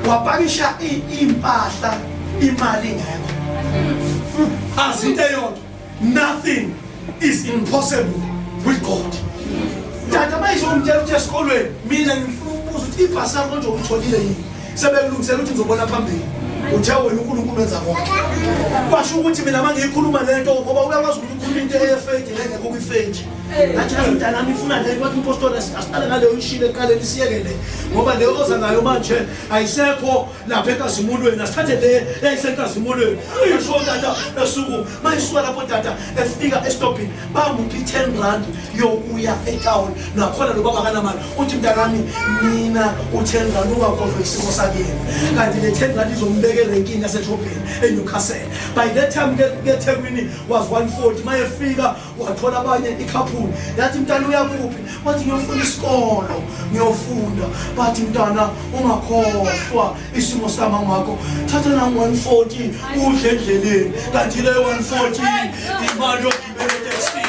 wapakisha impahla imali ingekho azinto eyodwa Nothing is impossible with God. Tata bayizongitshela ukuthi esikolweni mina ngifuna ukubuza ukuthi ibhasi lakho nje uyitholile yini? Sebekulungisela ukuthi ngizobona phambili. Uthe wena uNkulunkulu wenza konke. Kwasho ukuthi mina mangiyikhuluma lento ngoba uyakwazi ukuthi ukhuluma into eyefake lengekho kwifake. Ngathi yazi mntanami ifuna le kwathi umpostoli asiqale ngaleyo ishile ekuqaleni isiyeke le ngoba leyo oza nayo manje ayisekho lapha enkazimulweni asithathe le eyayisenkazimulweni asho tata esuku mayisuka lapho tata efika esitobhini bamuphi i-10 rand yokuya etown nakhona lo baba kanamali uthi mntanami mina u-10 rand ungakhohlwa isimo sakini kanti le 10 rand izombeka erenkini yasedrobheni enewcastle by that time kethekwini was 140 mayefika wathola abanye ikhaphuli yathi mntana uyakuphi wathi ngiyofuna isikolo ngiyofunda bathi mntana ungakhohlwa isimo sikamama wakho thatha nami 140 udle endleleni kanti leyo 140 imali yokugibela etekisini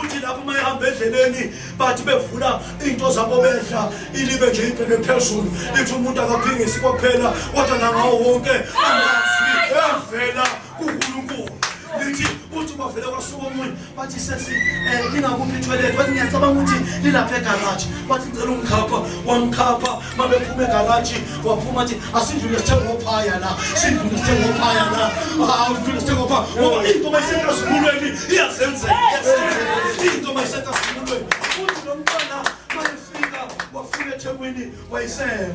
uthi lapho uma ehamba endleleni bathi bevula into zabo bedla ilibe nje ibheke phezulu lithi umuntu akaphingisi kwaphela kodwa nangawo wonke amazwi avela kuNkulunkulu lithi uthi bavele kwasuka omunye bathi sesi um lingakuphi ithoyilethi bathi ngiyacabanga ukuthi lilapha egaraji bathi ngicela ungikhapha wamkhapha mabephuma egaraji waphuma athi asindlule sithenga ophaya la sindlule sithenga ophaya la awudlule sithenga ophaya ngoba into mayisenkazimulweni iyazenzela iyazenzela into mayisenkazimulweni uthi lo mntwana mayefika wafika ethekwini wayisema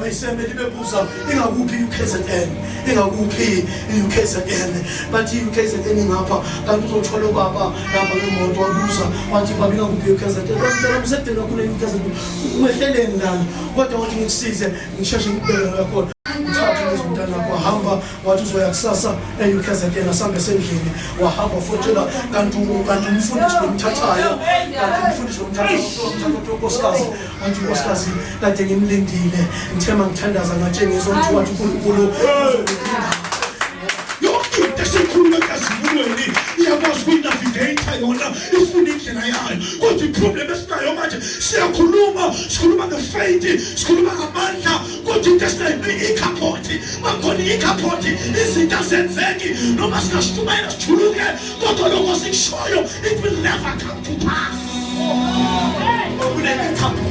wayisema libebuza ingakuphi i-UKZN ingakuphi i-UKZN bathi i-UKZN ingapha kanti uzothola ubaba lapha ngemoto wabuza wathi baba ingakuphi i-UKZN mntana usekudeni kakhulu i-UKZN wehleleni lana kodwa wathi ngikusize ngisheshe ngikubeke ngakhona uthathe lezi mntana wakho wahamba wathi uzoya kusasa e-UKZN asambe sendlini wahamba fotshela kanti kanti umfundisi lomthathayo kanti umfundisi lomthathayo unkosikazi wathi unkosikazi kade ngimlindile ngithe mangithandaza ngatshengisa ukuthi wathi uNkulunkulu yonke into esikhuluma enkazimulweni iyakwazi ukuyinavigate yona ifuna indlela yayo kodwa iproblem esinayo manje siyakhuluma sikhuluma ngefaith sikhuluma ngamandla kodwa into esinayo ikhaphothi makhona ikhaphothi izinto azenzeki noma singashumayela sijuluke kodwa lokho sikushoyo it will never come to pass kunekaphothi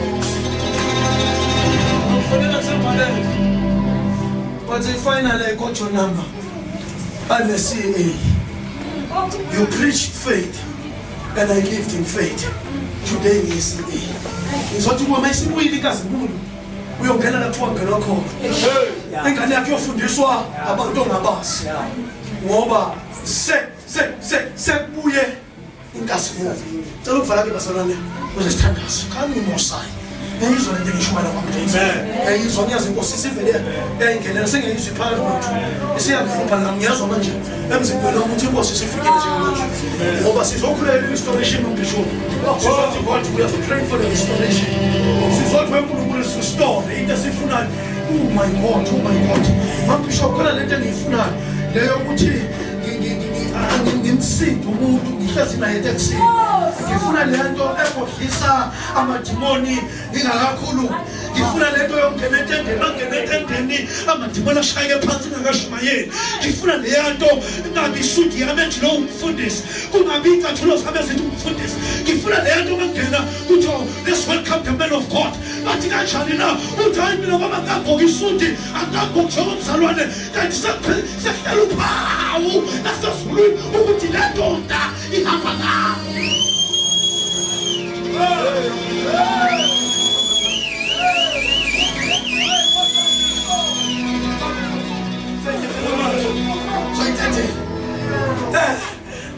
But finally I got your number. I'm a CA. You preached faith and I lived in faith. Today is CA. Ngizothi kuwe mayisibuyile ikazibulo uyongena la kuthiwa ngenwa khona. Ingane yakhe iyofundiswa abantu ongabazi. Ngoba se se se sekubuye inkazimulo. Cela ukuvala ke bazalwane kuze sithandaze. Khani umosayi. Ngiyizwa lento engishumayela kwamnje. Ngiyizwa ngiyazi inkosi isivele yayingenela sengiyizwa iphakathi kwethu. Isiyangihlupha nami ngiyazwa manje emzimbeni wami ukuthi inkosi isifikile njengamanje. Ngoba sizokhuleka i-restoration umbishop. Sizothi God we are praying for the restoration. Sizothi weNkulunkulu restore into esifunayo. Oh my God, oh my God. Mambishop khona lento engiyifunayo. Leyo ukuthi ngimsinde umuntu ngihlezi naye etekisini. Ngifuna lento ebhodlisa amadimoni ngingakakhulumi ngifuna lento yokungena etendeni bangena etendeni amadimoni ashayeke phansi ngakashumayeli ngifuna leya nto ingabi isudi yami ethi lowo umfundisi kungabi iy'cathulo zami ezithi umfundisi ngifuna leya nto mangena kuthiwa let's welcome the man of God bathi kanjani na uthi hayi mina ngoba ngagqoka isudi angagqoki njengomzalwane kanti sekuhlela uphawu lasezulwini ukuthi le ndoda ihamba ngaphi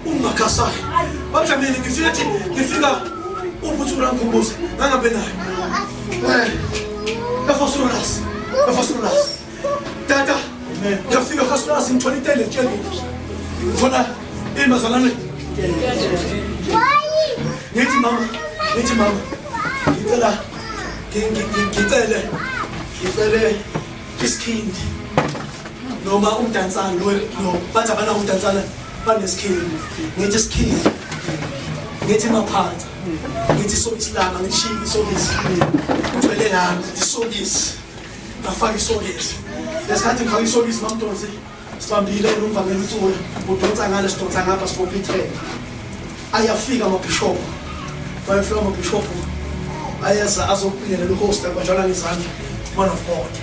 Umakhasayi badlamini ngifika thi ngifika ubhuthi urangikhumbuza ngangabe naye efosulas efosulas tata ngiyafika efosulas ngithola itende etshelile ngithola imazalane ngithi mama ngithi mama ngicela ngicele ngicele isikhindi noma umdansana lo lo bathi abanawo umdansana banesikhindi ngithi isikhindi ngithi maphansi ngithi isokisi lami angishiyi isokisi ngithwele lami ngithi isokisi ngafaka isokisi lesikhathi ngifaka isokisi mamdonsi sibambile nomvangeli utsula udonsa ngale sidonsa ngapha sibopha ithende ayafika amabhishobhu bayafika amabhishobhu ayeza azokubingelela uhost abanjwana ngezandla man of god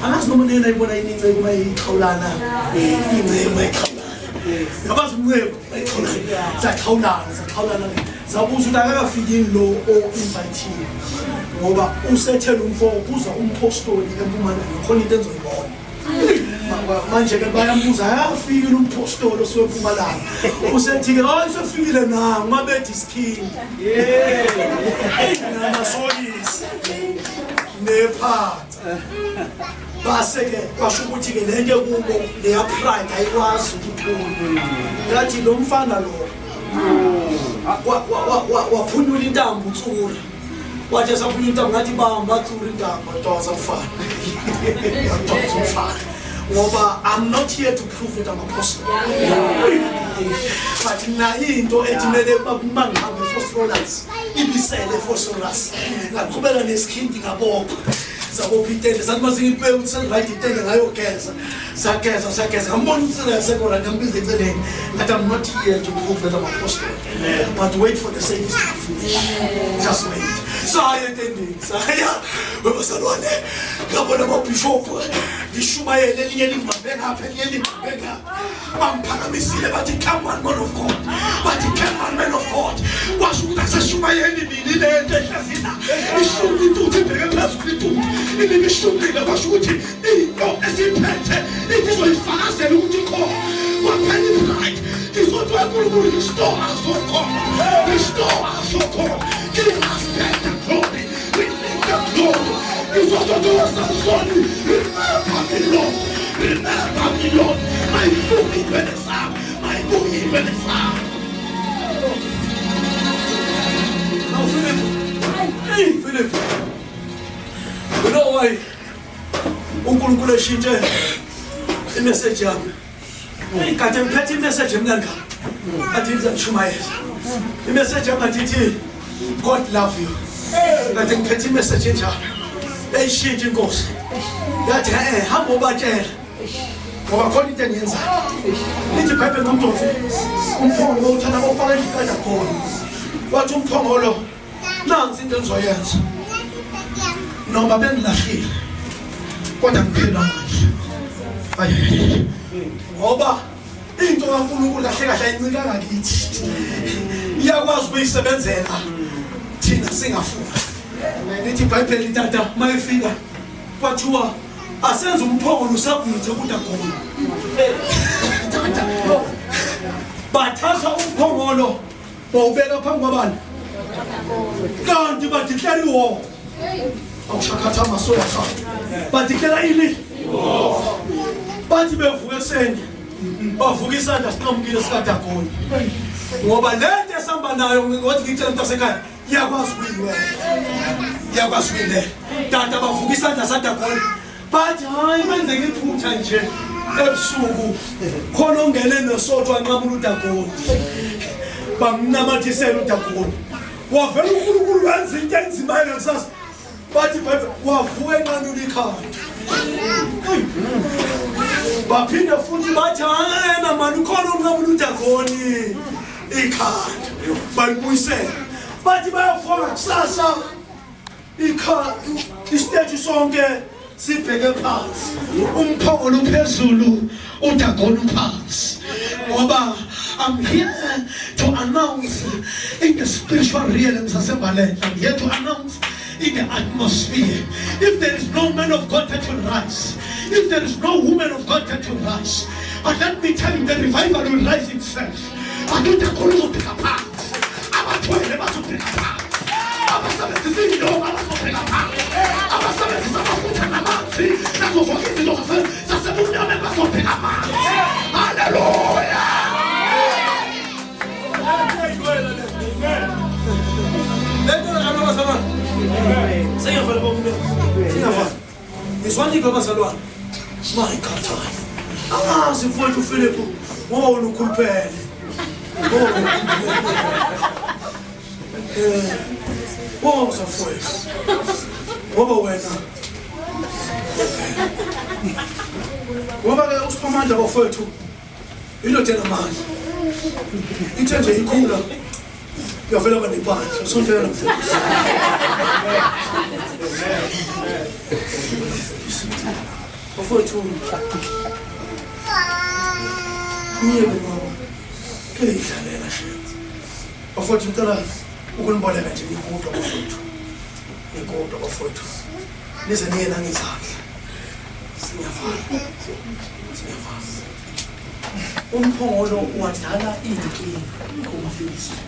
angazi noma nena ibona yini inceku uma ixhawulana inceku uma ixhawulana yabazi umnceku ixhawulana saxhawulana saxhawulana sabuza ukuthi akakafiki yini lo o-invitile ngoba usethele umfo kuza umpostoli empumalanga khona into enzoyibona manje ke bayambuza ayafikile umpostoli osuke empumalanga usethi-ke hayi sefikile nangu mabethi isikhindi namasokisi nephatha base-ke kwasho ukuthi-ke le nto ekubo leya pride ayikwazi ukuphuma ngathi lo mfana lo waphunyula intambo utsura wathi esaphunyula intambo ngathi bamba tsura intambo donsa mfana donsa mfana ngoba i'm not here to prove that i'm apostle but nayo into ethi kumele mangihambe ephosphorus ibisele ephosphorus ngaqhubeka nesikhindi ngabopha sabopha itende sathi masingibheka ukuthi senirayidi itende ngayogeza sageza sageza ngambona ukuthi sekona ngambiza eceleni ngathi i'm not here to prove that i'm apostle but wait for the service to finish just wait saya etendeni saya webazalwane ngabona amabhishophu ngishumayele elinye lingibambe ngapha elinye lingibambe ngapha bamphakamisile bathi come on man of god bathi come on man of god kwasho ukuthi aseshumayeli mina le nto ehlazina ishumi intuthu ibheke phezulu intuthu ilimi ishumile kwasho ukuthi into esiphethe ithi izoyifakazela ukuthi ikhona kwaphela ipride izothi uNkulunkulu restore us oh God restore us oh God give us back the glory we need the glory izothi uSamsoni remember me Lord remember me Lord mayibuke intwele zami mayibuke intwele zami Now Philip, hey Philip, you know why uNkulunkulu eshintshe imessage yami kade ngiphethe imessage emnandi kade ngizashumayela imessage yami ngathi ithi God love you kade ngiphethe imessage enjalo eyishintshe inkosi yathi eh hamba ubatshela ngoba khona into engiyenzayo lithi ibhayibheli ngomdonsi umphongolo uthatha bawufaka endlini khona wathi umphongolo nansi into engizoyenza noma bengilahlile kodwa ngiphila manje ayi ngoba into kaNkulunkulu kahle kahle ayincikanga kithi iyakwazi ukuyisebenzela thina singafuni lithi iBhayibheli tata mayifika kwathiwa asenze umphongolo usabuthe kudagona bathatha umphongolo wawubeka phambi kwabani kanti badeclare iwar Awushakhatha amasoya bathi kela ini bathi bevuka ekuseni bavuka isandla sinqamukile sikadagoni ngoba le nto esihamba nayo ngothi ngitshela mntu wasekhaya iyakwazi ukuyiwela iyakwazi ukuyilela tata bavuka isandla sadagoni bathi hayi kwenzeka iphutha nje ebusuku khona ongene nosotho wanqamula udagoni bamnamathisela udagoni wavela uNkulunkulu wenza into enzima ngakusasa bathi ibhayibheli wavuka enqanula ikhanda baphinde futhi bathi hayena mani ukhona onqamula udagoni ikhanda balibuyisela bathi bayavuka kusasa isiteji sonke sibheke phansi umphongolo uphezulu udagona uphansi ngoba I'm here to announce in the spiritual realm sasembaleni I'm here to announce in the atmosphere if there is no man of God that will rise if there is no woman of God that will rise but let me tell you the revival will rise itself but udagona uzobheka phansi abathwele bazobheka phansi abasebenzisa iy'nyoka bazobheka phansi abasebenzisa amafutha namanzi nazo zonke izinto zasebumnyameni bazobheka phansi haleluya Sengavala babume. Sengavala. Ngizwani ke bazalwane? My God. Angazi mfowethu Philip ngoba wena ukhuluphele. Woza mfowethu. Ngoba wena ngoba ke usiphamandla bafowethu indoda enamandla ithe nje ikhula uyavela ba nebandla sondela mfowethu bafowethu myeke baba kuyidlalela shit bafowethu ngicela ukuniboleka nje nikudo bafowethu nikudo bafowethu nize niye nangezandla sinyavala sinyavala umphongolo wadala inkinga kumafilisti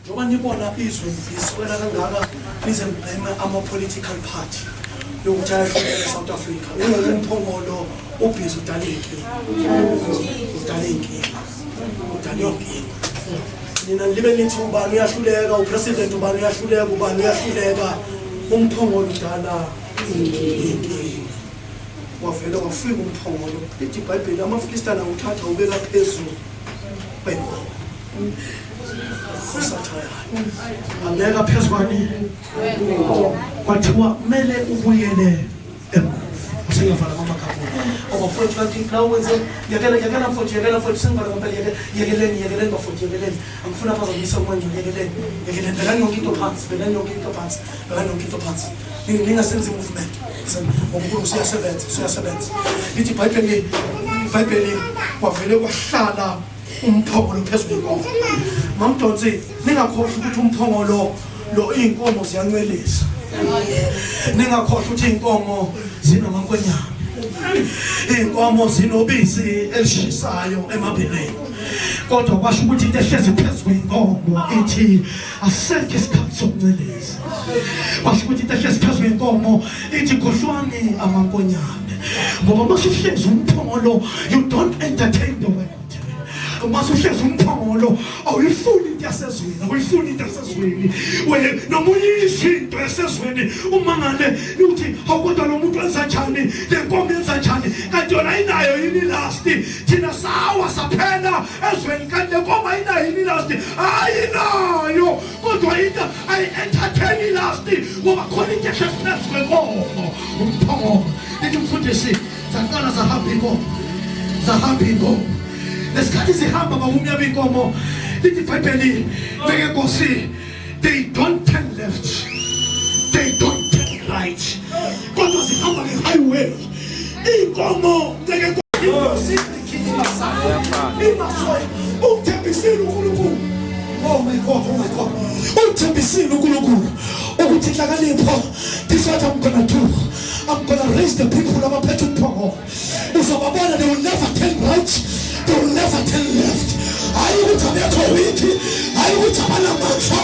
njengoba nibona izwe liswela kangaka nize nibheme ama-political party yokuthi ayahlukene e-South Africa umphongolo ubhizi udala iy'nkinga udala iy'nkinga udala iy'nkinga nina nilibe nithi ubani uyahluleka upresident ubani uyahluleka ubani uyahluleka umphongolo udala iy'nkinga wavele wafika umphongolo lithi ibhayibheli amafilistana awuthatha ubeka phezulu kwenkomo usathane abeka phezu kwani kwathiwa kumele ubuyele emuva usengavala mama kakhulu abafowethu kanti la wenze yekela yekela mfowethu yekela mfowethu sengivala ngempela yekela yekeleni yekeleni bafowethu yekeleni angifuni aphazamisa umanje yekeleni yekeleni bekani yonke into phansi bekani yonke into phansi bekani yonke into phansi ningasenzi movement ngoba usiyasebenza usiyasebenza lithi ibhayibheli ibhayibheli kwavele kwahlala umphongolo phezu kwenkomo mamdonsi ningakhohlwa ukuthi umphongolo lo iy'nkomo ziyancelisa ningakhohlwa ukuthi iy'nkomo zinamankonyane iy'nkomo zinobisi elishisayo emabeleni kodwa kwasho ukuthi into ehlezi phezu kwenkomo ithi asekho isikhathi sokuncelisa kwasho ukuthi into ehlezi phezu kwenkomo ithi khohlwani amankonyane ngoba masuhlezi umphongolo you don't entertain the world masuhlezi umphongolo awuyifuni into yasezweni awuyifuni into yasezweni wena noma uyizwa into yasezweni umangale uthi hawu kodwa lo muntu wenza njani le nkomo yenza njani kanti yona ayinayo yini last thina sawa saphela ezweni kanti le nkomo ayinayo yini last ayinayo kodwa into ayi-entertain last ngoba khona into ehlezi phezu kwenkomo umphongolo ithi mfundisi zaqala zahamba inkomo zahamba inkomo lesikhathi zihamba bakumnyama inkomo lithi ibhayibheli beke nkosi they don't turn left they don't turn right kodwa zihamba nge-highway inkomo beke nkosi uthembisile uNkulunkulu oh my God oh my God uthembisile uNkulunkulu ukuthi inhlakanipho this is what I'm gonna do I'm gonna raise the people abaphethe umphongolo uzobabona they will never turn right they will never turn left hayi ukuthi abekho wiki hayi ukuthi abanamandla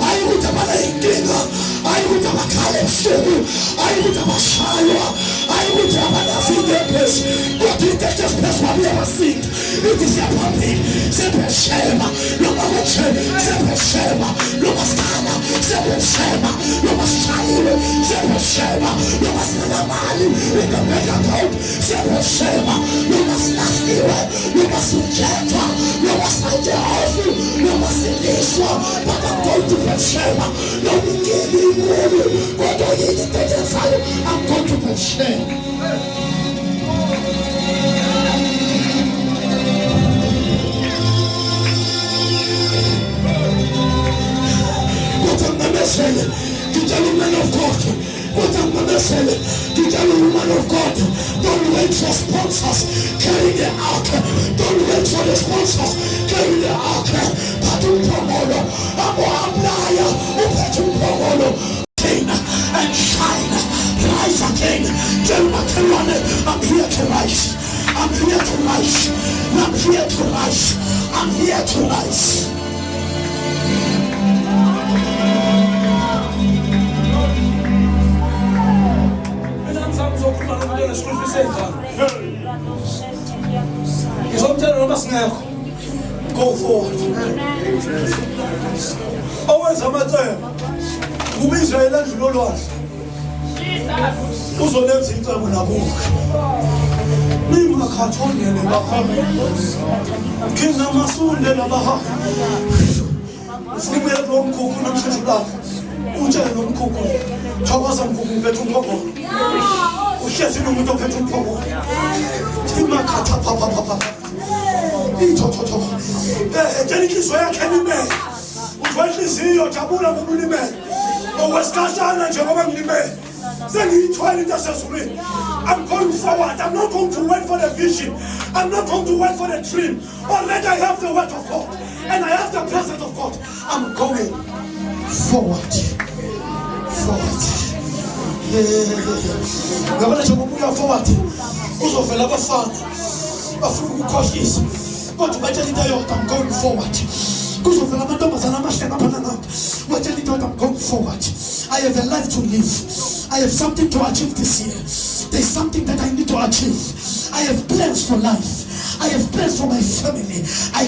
hayi ukuthi abanayinkinga Hayi ukuthi abakhala ebusuku, hayi ukuthi abashaywa, hayi ukuthi abanazo iy'nyembezi, kodwa into ehlezi phezu kwabo iyabasinda. Ithi siyaphambili, siyapheshema noma kunje, siyapheshema noma sikhala, siyapheshema noma sishayiwe, siyapheshema noma singenamali in the bank account, siyapheshema noma silahliwe, noma sijethwa, noma singajehofu, noma siliswa, but I'm going to pheshema. Noma inkinga inkulu, kodwa yini into enyenzayo? I'm going to pheshema. Kodwa ngimemezele, ngitshela man of God, kodwa ngimemezele, ngitshela woman of God, don't wait for sponsors, carry the ark. Don't wait for the sponsors, carry the ark. Phatha umphongolo, abo-aplaya uphethe umphongolo and shine, rise again. Tshela umakhelwane, I'm here to rise, I'm here to rise, I'm here to rise, I'm here to rise. Mina ngizama uzokhuluma nomuntu one-school fees ey'ngane. Ngizomtshela noma singekho. Go forward. Owenza amacebo kuba Israyeli adlule olwandle. Uzolenza icebo nakuwe. Nimakhathondele bahambe. King amasunde labaha. Ufuna ukuya kulo mkhukhu namhlanje ulapha. Utshele lo mkhukhu. Thokoza mkhukhu, ngiphethe umphongolo. Uhlezi nomuntu ophethe umphongolo. Imakhatha pha pha pha pha. Ithotho. Tshela inhliziyo yakhe limele. Uthi wenhliziyo jabula ngoba ulimele. Okwesikhashana njengoba ngilimele. Sengiyithwele into yasezulwini. I'm going forward. I'm not going to wait for the vision. I'm not going to wait for the dream. Already I have the word of God and I have the presence of God. I'm going forward. Forward. Ngabona njengoba uya forward, uzovela abafana bafuna ukukhohlisa, kodwa ubatshela into eyodwa, I'm going forward. Kuzovela amantombazana amahle ngapha nangapha, batshela into eyodwa, I'm going forward. I have a life to live. I have something to achieve this year. There's something that I need to achieve. I have plans for life. I have plans for my family. I